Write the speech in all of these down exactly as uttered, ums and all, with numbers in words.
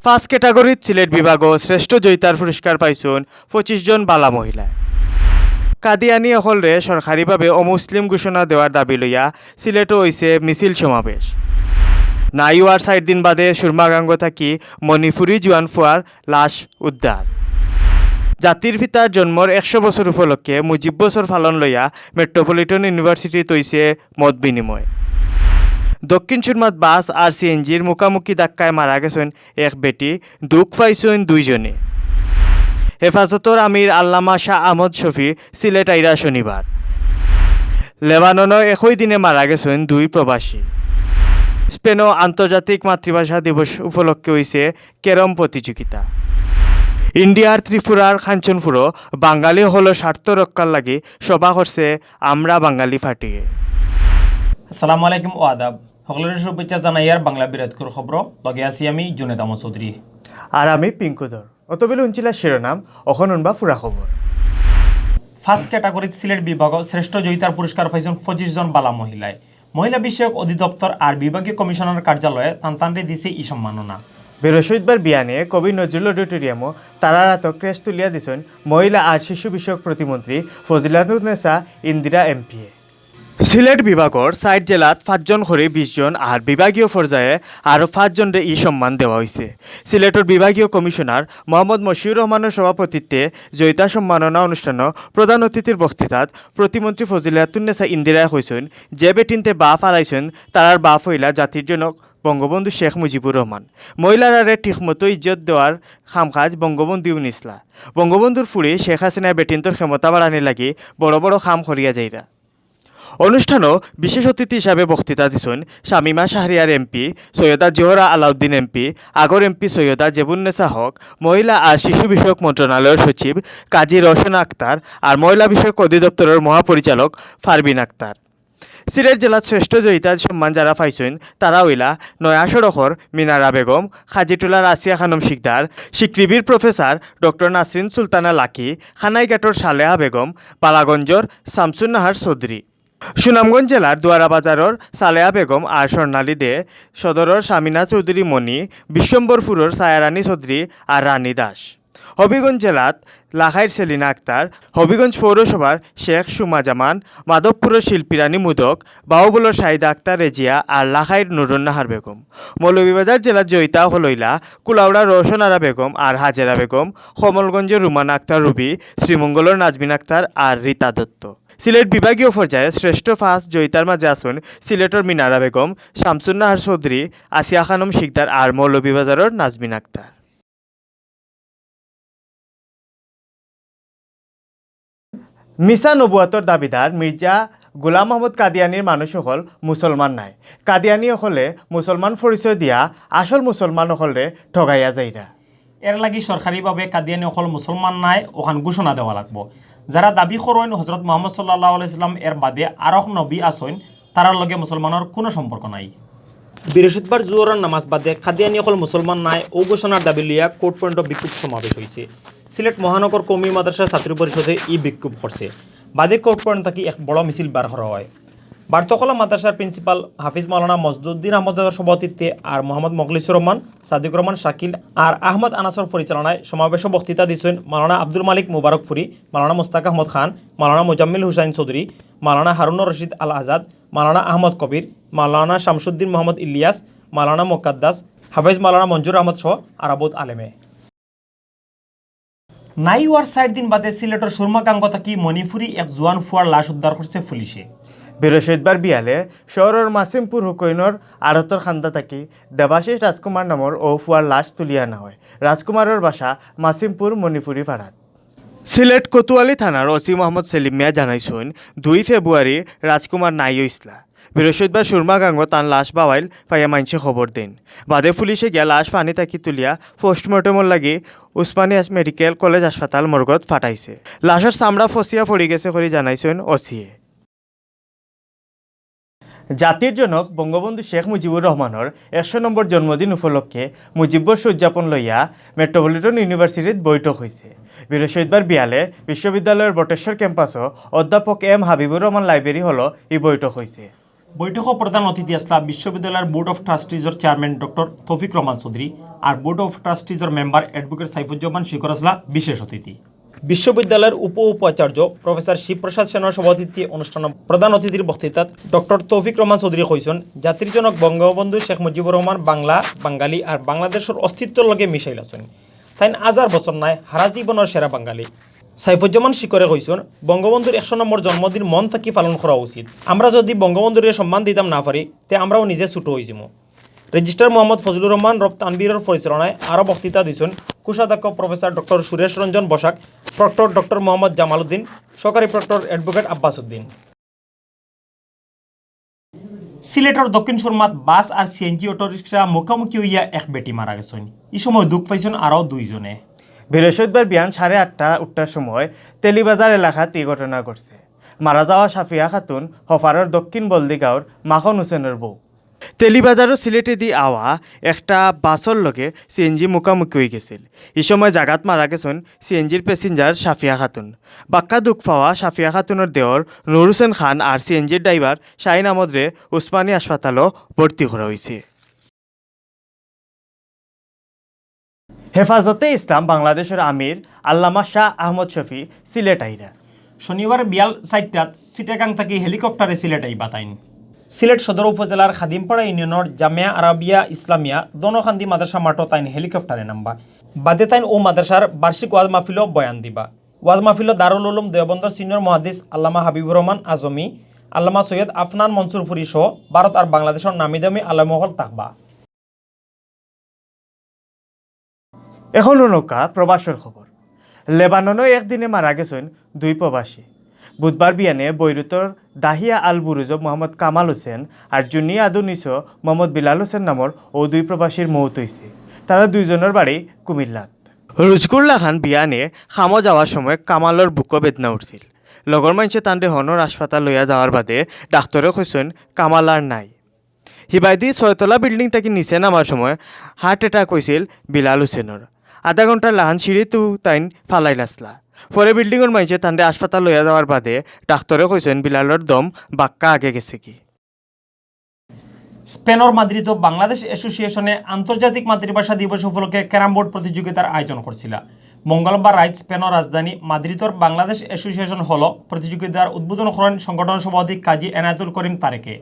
ফার্স্ট ক্যাটাগরিত সিলেট বিভাগো শ্রেষ্ঠ জয়িতার পুরস্কার পাইছইন পঁচিশ জন বালা মহিলায়। কাদিয়ানি অকলরে সরকারিভাবে অমুসলিম ঘোষণা দেওয়ার দাবি লইয়া সিলেটো অইছে মিছিল সমাবেশ। নাই অওয়ার চাইর দিন বাদে সুরমা গাঙ্গো থাকি মণিপুরী জুয়ান ফুয়ার লাশ উদ্ধার। জাতির পিতার জন্মর একশো বছর উপলক্ষে মুজিব বছর পালন লইয়া মেট্রোপলিটন ইউনিভার্সিটিত অইছে মত বিনিময়। দক্ষিণ সুরমাত বাস আর সিএনজির মুখামুখি ধাক্কায় মারা গেছইন এক বেটি, দুখ পাইছইন দুইজনে। হেফাজতর আমির আল্লামা শাহ আহমদ শফি সিলেট আইরা শনিবার। লেবাননো একই দিনে মারা গেছইন দুই প্রবাসী। স্পেনো আন্তর্জাতিক মাতৃভাষা দিবস উপলক্ষে অইছে ক্যারম প্রতিযোগিতা। ইন্ডিয়ার ত্রিপুরার কাঞ্চনপুরো বাঙালি অকলর স্বার্থ রক্ষার লাগি সভা করছে আমরা বাঙালি পার্টিয়ে। আসসালামু আলাইকুম ও আদাব। সকলরে শুভেচ্ছা জানাইয়ার বাংলা বিরাটকুর খবর। লগে আছি আমি জুনেদ আহমদ চৌধুরী। আর আমি পিঙ্কু ধর। অতবেলে হুনছিলা শিরোনাম, অখন হুনবা পুরা খবর। ফার্স্ট ক্যাটাগরিত সিলেট বিভাগো শ্রেষ্ঠ জয়িতার পুরস্কার পাইছইন পঁচিশ জন বালা মহিলায়। মহিলা বিষয়ক অধিদপ্তর আর বিভাগীয় কমিশনার কার্যালয়ে তান তানরে দিছে ই সম্মাননা। বৃহস্পতিবার বিয়ানে কবি নজরুল অডিটোরিয়ামো তারার আতো ক্রেস্ট তুলিয়া দিছইন মহিলা আর শিশু বিষয়ক প্রতিমন্ত্রী ফজিলাতুন্নেসা ইন্দিরা এমপিয়ে। সিলেট বিভাগর চাইর জেলাত পাঁচজন করি বিশ জন আর বিভাগীয় পর্যায়ে আরও পাঁচজনরে ই সম্মান দেওয়া অইছে। সিলেটর বিভাগীয় কমিশনার মোহাম্মদ মশিউর রহমানর সভাপতিত্বে জয়িতা সম্মাননা অনুষ্ঠানো প্রধান অতিথির বক্তৃতাত প্রতিমন্ত্রী ফজিলাতুন্নেসা ইন্দিরায় কইছইন, যে বেটিন্তে বাপ হারাইছইন, তারার বাপ অইলা জাতির জনক বঙ্গবন্ধু শেখ মুজিবুর রহমান। মহিলারারে ঠিকমতো ইজ্জত দেওয়ার কামকাজ বঙ্গবন্ধুয়ে নিছলা। বঙ্গবন্ধুর ফুড়ি শেখ হাসিনায় বেটিন্তর ক্ষমতা বাড়ানির লাগি বড় বড় কাম করিয়া যাইরা। অনুষ্ঠানো বিশেষ অতিথি হিসাবে বক্তৃতা দিছইন শামীমা শাহরিয়ার এমপি, সৈয়দা জোহরা আলাউদ্দিন এমপি, আগর এমপি সৈয়দা জেবুন্নেসা হক, মহিলা আর শিশু বিষয়ক মন্ত্রণালয়র সচিব কাজী রওশন আক্তার আর মহিলা বিষয়ক অধিদপ্তরর মহাপরিচালক ফারবিন আক্তার। সিলেট জেলাত শ্রেষ্ঠ জয়িতার সম্মান যারা পাইছইন, তারা অইলা নয়া সড়কর মিনারা বেগম, খাজিটুলার আসিয়া খানম শিকদার, সিকৃবির প্রফেসর ডক্টর নাসরিন সুলতানা লাকি, খানাইঘাটর সালেহা বেগম, বালাগঞ্জর শামসুন নাহার চৌধুরী। সুনামগঞ্জ জেলার দুয়ারাবাজারর সালেহা বেগম আর স্বর্ণালী দে, সদরর শামিনা চৌধুরী মণি, বিশ্বম্বরপুরর ছায়ারানী চৌধুরী আর রানী দাস। হবিগঞ্জ জেলাত লাখাইর সেলিনা আক্তার, হবিগঞ্জ পৌরসভার শেখ সুমা জামান, মাধবপুরর শিল্পী রানী মুদক, বাউবলর শাহিদা আক্তার রেজিয়া আর লাখাইর নুরুন্নাহার বেগম। মৌলভীবাজার জেলাত জয়িতা অকল অইলা কুলাউড়ার রওশন আরা বেগম আর হাজেরা বেগম, কমলগঞ্জর রুমানা আক্তার রুবি, শ্রীমঙ্গলর নাজমিন আক্তার আর রীতা দত্ত। সিলেট বিভাগীয় পর্যায়ে শ্রেষ্ঠ পাঁচ জয়িতার মাঝে আছইন সিলেটর মিনারা বেগম, শামসুন্নাহার চৌধুরী, আসিয়া খানম শিকদার আর মৌলভীবাজারর নাজমিন আক্তার। মিছা নবুয়াতর দাবিদার মির্জা গোলাম আহমদ কাদিয়ানির মানুষ অকল মুসলমান নায়। কাদিয়ানি অকলে মুসলমান পরিচয় দিয়া আসল মুসলমান অকলরে ঠগাইয়া যাইরা। এর লাগি সরকারিভাবে কাদিয়ানি অকল মুসলমান নায় অখান ঘোষণা দেওয়া লাগবো। যারা দাবি করইন হজরত মোহাম্মদ সাল্লাল্লাহু আলাইহি সাল্লাম এর বাদে আরক নবী আছইন, তারার লগে মুসলমানর কুনু সম্পর্ক নাই। বৃহস্পতিবার জোহরর নামাজ বাদে কাদিয়ানি অকল মুসলমান নায় অউ ঘোষণার দাবি লইয়া কোর্ট পয়েন্টো বিক্ষোভ সমাবেশ অইছে। সিলেট মহানগর কওমি মাদ্রাসা ছাত্র পরিষদে ই বিক্ষোভ করছে। বাদে কোর্ট পয়েন্ট থাকি এক বড় মিছিল বার করা অয়। বারতকলা মাদ্রাসার প্রিন্সিপাল হাফিজ মাওলানা মজদুদ্দিন আহমদর সভাপতিত্বে আর মোহাম্মদ মখলিসুর রহমান, সাদিকুর রহমান শাকিল আর আহমদ আনাসর পরিচালনায় সমাবেশো বক্তৃতা দিছইন মাওলানা আব্দুল মালিক মুবারকপুরি, মাওলানা মুস্তাক আহমদ খান, মাওলানা মুজাম্মিল হুসাইন চৌধুরী, মাওলানা হারুনুর রশিদ আল আজাদ, মাওলানা আহমদ কবির, মাওলানা শামসুদ্দিন মোহাম্মদ ইলিয়াস, মাওলানা মোকাদ্দাস, হাফেজ মাওলানা মঞ্জুর আহমদ সহ আরো বউত আলেমে। নাই অওয়ার চাইর দিন বাদে সিলেটর সুরমা গাঙ্গো থাকি মণিপুরী এক জুয়ান ফুয়ার লাশ উদ্ধার করছে পুলিশে। বৃহস্পতিবার বিয়ালে শহরর মাসিমপুর হুকইনর আড়তর খান্দা থাকি দেবাশিস রাজকুমার নামর অউ ফুয়ার লাশ তুলিয়া আনা অয়। রাজকুমারর বাসা মাসিমপুর মণিপুরী পাড়াত। সিলেট কোতোয়ালি থানার ওসি মোহাম্মদ সেলিম মিয়া জানাইছইন, দুই ফেব্রুয়ারি রাজকুমার নাই অইছলা। বৃহস্পতিবার সুরমা গাঙ্গো তান লাশ বাওয়াইল পাইয়া মাইনষে খবর দেইন। বাদে পুলিশে গিয়া লাশ পানি থাকি তুলিয়া পোস্টমর্টেমর লাগি উসমানিয়া মেডিকেল কলেজ হাসপাতাল মর্গত ফাটাইছে। লাশর চামড়া ফসিয়া পড়ি গেছে করি জানাইছইন ওসিয়ে। জাতির জনক বঙ্গবন্ধু শেখ মুজিবুর রহমানর একশো নম্বর জন্মদিন উপলক্ষে মুজিববর্ষ উদযাপন লইয়া মেট্রোপলিটন ইউনিভার্সিটিত বৈঠক অইছে। বৃহস্পতিবার বিয়ালে বিশ্ববিদ্যালয়র বটেশ্বর ক্যাম্পাসো অধ্যাপক এম হাবিবুর রহমান লাইব্রেরি হলো ই বৈঠক অইছে। বৈঠকো প্রধান অতিথি আছলা বিশ্ববিদ্যালয়র বোর্ড অফ ট্রাস্টিজর চেয়ারম্যান ডক্টর তৌফিক রহমান চৌধুরী আর বোর্ড অফ ট্রাস্টিজর মেম্বার অ্যাডভোকেট সাইফুজ্জামান শিকর আছলা বিশেষ অতিথি। বিশ্ববিদ্যালয়র উপ উপাচার্য প্রফেসর শিবপ্রসাদ সেনর সভাপতিত্বে অনুষ্ঠানো প্রধান অতিথির বক্তৃতাত ডক্টর তৌফিক রহমান চৌধুরী কইছইন, জাতির জনক বঙ্গবন্ধু শেখ মুজিবুর রহমান বাংলা, বাঙালি আর বাংলাদেশর অস্তিত্বর লগে মিশাইল আছইন। তাইন হাজার বছর নায়, হারা জীবনর সেরা বাঙালি। সাইফুজ্জামান শিকরে কইছইন, বঙ্গবন্ধুর একশো নম্বর জন্মদিন মন থাকি পালন করা উচিত। আমরা যদি বঙ্গবন্ধুরে সম্মান দিতাম না পারি, তে আমরাও নিজে ছোট অইযিমু। রেজিস্ট্রার মোহাম্মদ ফজলুর রহমান রব তানভীরর পরিচালনায় আরও বক্তৃতা দিছইন কোষাধ্যক্ষ প্রফেসর ডক্টর সুরেশ রঞ্জন বসাক, প্রক্টর ডক্টর মোহাম্মদ জামালউদ্দিন, সহকারী প্রক্টর অ্যাডভোকেট আব্বাস উদ্দিন। সিলেটর দক্ষিণ সুরমাত বাস আর সিএনজি অটোরিকশা মুখামুখি অইয়া এক বেটি মারা গেছইন। ই সময় দুখ পাইছইন আরও দুইজনে। বৃহস্পতিবার বিয়ান সাড়ে আটটা উঠটার সময় তেলিবাজার এলাকাত ই ঘটনা ঘটছে। মারা যাওয়া সাফিয়া খাতুন হফারর দক্ষিণ বলদিগাঁওর মাখন হোসেনর বউ। তেলিবাজারর সিলেটেদি আওয়া একটা বাসর লগে সিএনজি মুখামুখি অইগেছিল। ই সময় জাগাত মারা গেছইন সিএনজির প্যাসেঞ্জার সাফিয়া খাতুন। বাক্কা দুখ পাওয়া সাফিয়া খাতুনর দেওর নূর হোসেন খান আর সিএনজির ড্রাইভার শাহিন আহমদরে উসমানী হাসপাতালো ভর্তি করা অইছে। হেফাজতে ইসলাম বাংলাদেশর আমির আল্লামা শাহ আহমদ শফি সিলেট আইরা। শনিবার বিয়াল চাইরটাত চিটাগাং থাকি হেলিকপ্টারে সিলেট আইবা তাইন। সিলেট সদর উপজেলার খাদিমপাড়া ইউনিয়নর জামিয়া আরাবিয়া ইসলামিয়া দনকান্দি মাদ্রাসা মাঠো তাইন হেলিকপ্টারে নামবা। বাদে তাইন অউ মাদ্রাসার বার্ষিক ওয়াজ মাহফিলো বয়ান দিবা। ওয়াজ মাহফিলো দারুল উলুম দেওবন্দর সিনিয়র মুহাদ্দিস আল্লামা হাবিবুর রহমান আজমি, আল্লামা সৈয়দ আফনান মনসুরপুরী সহ ভারত আর বাংলাদেশর নামিদামি আলেম অকল থাকবা। এখন হুনউক্কা প্রবাসর খবর। লেবাননো একদিনে মারা গেছইন দুই প্রবাসী। বুধবার বিয়ানে বৈরুতর দাহিয়া আল বুরুজর মোহাম্মদ কামাল হোসেন আর জুনি আদুনিসো মোহাম্মদ বিলাল হোসেন নামর অউ দুই প্রবাসীর মউত অইছে। তারা দুইজনর বাড়ি কুমিল্লাত। রুজকুর লাখান বিয়ানে কামো যাওয়ার সময় কামালর বুকো বেদনা উঠছিল। লগর মানষে তানরে হনর হাসপাতাল লইয়া যাওয়ার বাদে ডাক্তরে কইছইন কামাল আর নাই। হিবায়দি ছয়তলা বিল্ডিং থাকি নিচে নামার সময় হার্ট অ্যাটাক অইছিল বিলাল হোসেনর। আধা ঘন্টার লাখান সিঁড়িত তাইন ফালাইল আছলা। পরে বিল্ডিংর মানষে তানরে হাসপাতাল লইয়া যাওয়ার বাদে ডাক্তরে কইছইন বিলালর দম বাক্কা আগে গেছেগি। স্পেনর মাদ্রিদো বাংলাদেশ অ্যাসোসিয়েশনে আন্তর্জাতিক মাতৃভাষা দিবস উপলক্ষে ক্যারাম বোর্ড প্রতিযোগিতার আয়োজন করছিলা। মঙ্গলবার রাইত স্পেনর রাজধানী মাদ্রিদর বাংলাদেশ অ্যাসোসিয়েশন হলো প্রতিযোগিতার উদ্বোধন করেন সংগঠন সভাপতি কাজী এনায়েতুল করিম তারেকে।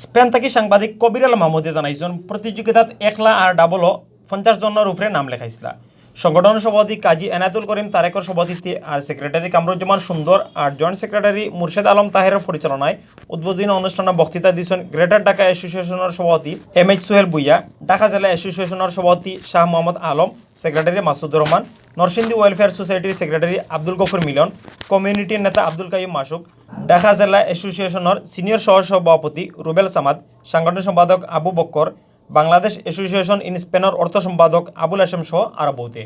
স্পেন থাকি সাংবাদিক কবির আল মাহমুদে জানাইছইন, প্রতিযোগিতাত একলা আর ডাবলো পঞ্চাশ জনর উপরে নাম লেখাইছিলা। সংগঠন সভাপতি কাজী এনায়েতুল করিম তারেকর সভাপতিত্বে আর সেক্রেটারি কামরুজ্জামান সুন্দর আর জয়েন্ট সেক্রেটারি মুর্শেদ আলম তাহেরর পরিচালনায় উদ্বোধনী অনুষ্ঠানে বক্তৃতা দিছইন গ্রেটার ঢাকা অ্যাসোসিয়েশনর সভাপতি এম এইচ সোহেল ভুইয়া, ঢাকা জেলা অ্যাসোসিয়েশনর সভাপতি শাহ মোহাম্মদ আলম, সেক্রেটারি মাসুদুর রহমান, নরসিংদী ওয়েলফেয়ার সোসাইটির সেক্রেটারি আব্দুল গফুর মিলন, কমিউনিটির নেতা আব্দুল কাইয়ুম মাসুক, ঢাকা জেলা অ্যাসোসিয়েশনর সিনিয়র সহ সভাপতি রুবেল সামাদ, সাংগঠনিক সম্পাদক আবু বক্কর, বাংলাদেশ অ্যাসোসিয়েশন ইন স্পেনর অর্থ সম্পাদক আবুল হাশেম সহ আরো বহুতে।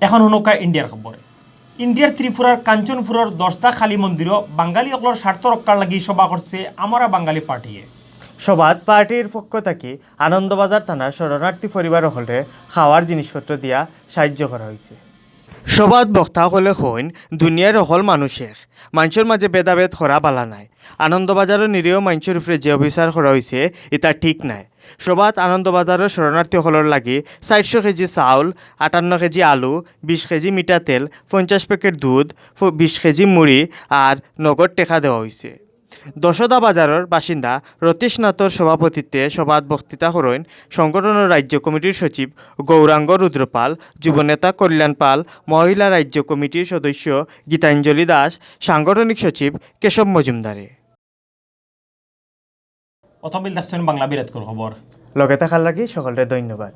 এখন হুনউক্কা ইন্ডিয়ার খবর। ইন্ডিয়ার ত্রিপুরার কাঞ্চনপুরর দশটা কালী মন্দিরো বাঙালি অকলর স্বার্থ রক্ষার লাগি সভা করছে আমরা বাঙালি পার্টিয়ে। সভাত পার্টির পক্ষ থাকি আনন্দবাজার থানার শরণার্থী পরিবার অকলরে খাওয়ার জিনিসপত্র দিয়া সাহায্য করা অইছে। সভাত বক্তা অকলে কইন, দুনিয়ার অকল মানুষ এক, মানষর মাঝে ভেদাভেদ করা বালা নায়। আনন্দবাজারর নিরীহ মানষর উপরে যে অবিচার করা অইছে, ইতা ঠিক নায়। সভাত আনন্দবাজারর শরণার্থী অকলর লাগি চাইরশো কেজি চাউল, আটান্ন কেজি আলু, বিশ কেজি মিঠা তেল, পঞ্চাশ প্যাকেট দুধ, ফ-, বিশ কেজি মুড়ি আর নগদ টেকা দেওয়া অইছে। দশদা বাজারর বাসিন্দা রতীশ নাথর সভাপতিত্বে সভাত বক্তৃতা করইন সংগঠনর রাজ্য কমিটির সচিব গৌরাঙ্গ রুদ্রপাল, যুবনেতা কল্যাণ পাল, মহিলা রাজ্য কমিটির সদস্য গীতাঞ্জলি দাস, সাংগঠনিক সচিব কেশব মজুমদারে। অতবিল দেখছইন বাংলা বিরাটকর খবর। লগে থাকার লাগি সকলরে ধন্যবাদ।